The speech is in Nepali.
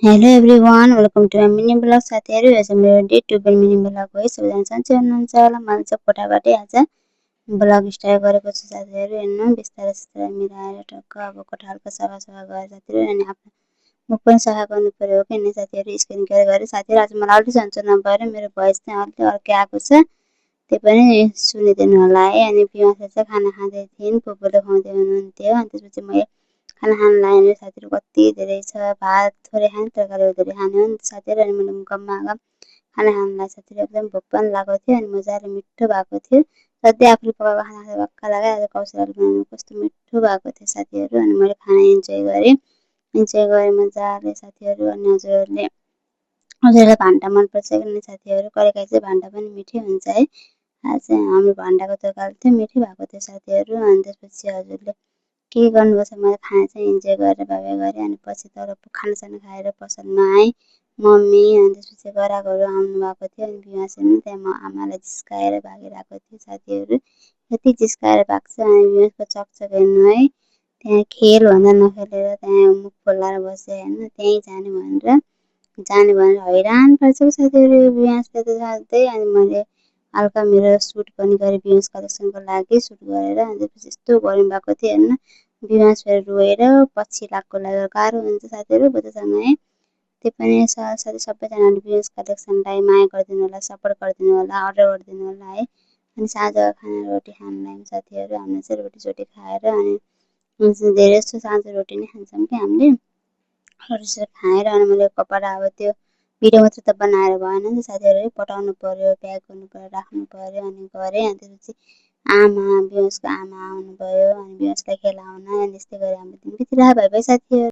Hello everyone, welcome to mini blog. साथीहरू, आज मेरो डे 2 मिनी ब्लग हो। सबैजना सन्चै हुनुहुन्छ होला। मैले चाहिँ कोठाबाटै आज ब्लग स्टार्ट गरेको छु। साथीहरू हेर्नु, बिस्तारै बिस्तारै मिलाएर टक्क अब कोठा हल्का सफा गरेर साथीहरू अनि आफ्नो मुख पनि सफा गर्नु पर्यो हो कि साथीहरू। स्किन केयर गरेर साथीहरू आज मलाई अल्ट्रै सन्चो नभएर मेरो भोइस चाहिँ अर्कै आएको छ, त्यो पनि सुनिदिनु होला है। अनि बिहान चाहिँ खाना खाँदै थिइन्, पुपुले खुवाउँदै हुनुहुन्थ्यो। अनि त्यसपछि मैले खाना खान लाग्यो। साथीहरू कति धेरै छ, भात थोरै खाने, तरकारी धेरै खाने हो नि साथीहरू। अनि मैले गम्मा खाना खानलाई साथीहरू एकदम भोक पनि लागेको थियो अनि मजाले मिठो भएको थियो। सधैँ आफूले पकाएको खाना खाँदा भक्का लाग्यो, आज कौशलले बनाउनु कस्तो मिठो भएको थियो साथीहरू। अनि मैले खाना इन्जोय गरेँ मजाले साथीहरू। अनि हजुरहरूलाई भान्डा मनपर्छ कि साथीहरू? कहिलेकाहीँ चाहिँ भान्डा पनि मिठै हुन्छ है। आज चाहिँ हाम्रो भान्डाको तरकारी थियो, मिठै भएको थियो साथीहरू। अनि त्यसपछि हजुरले के गर्नुपर्छ, मैले खाना चाहिँ इन्जोय गरेर भए गरेँ। अनि पछि तर खानासाना खाएर पसलमा आएँ मम्मी। अनि त्यसपछि गराकोहरू आउनुभएको थियो। अनि बिहा छैन त्यहाँ म आमालाई जिस्काएर भागिरहेको थिएँ साथीहरू। यति जिस्काएर भाग्छ। अनि बिहाको चकचक हेर्नु है, त्यहाँ खेल भन्दा नखेलेर त्यहाँ मुख खोलाएर बसेँ होइन, त्यहीँ जाने भनेर हैरान पार्छ साथीहरू बिहासले त सधैँ। अनि मैले हल्का मेरो सुट पनि गरेँ बिहास कलेक्सनको लागि, सुट गरेर। अनि त्यसपछि यस्तो गरम भएको थियो होइन, बिमास फेरि रोएर पछि लाग्को लागि गाह्रो हुन्छ साथीहरू बुझ्दैसँग है। त्यही पनि साथी सबैजनाले बिहास कलेक्सनलाई माया गरिदिनु होला, सपोर्ट गरिदिनु होला, अर्डर गरिदिनु होला है। अनि साँझ खाना रोटी खानलाई साथीहरू हामीले चाहिँ रोटी खाएर अनि धेरै जस्तो साँझ रोटी नै खान्छौँ कि हामीले, रोटी खाएर। अनि मैले कपडा अब त्यो भिडियो मात्रै त बनाएर भएन नि साथीहरू, पठाउनु पऱ्यो, प्याक गर्नु पऱ्यो, राख्नु पऱ्यो। अनि गरेँ। अनि त्यसपछि बिहासको आमा आउनुभयो। अनि बिहासलाई खेलाउन अनि यस्तै गरेर हाम्रो दिन बितिरहेको भयो साथीहरू।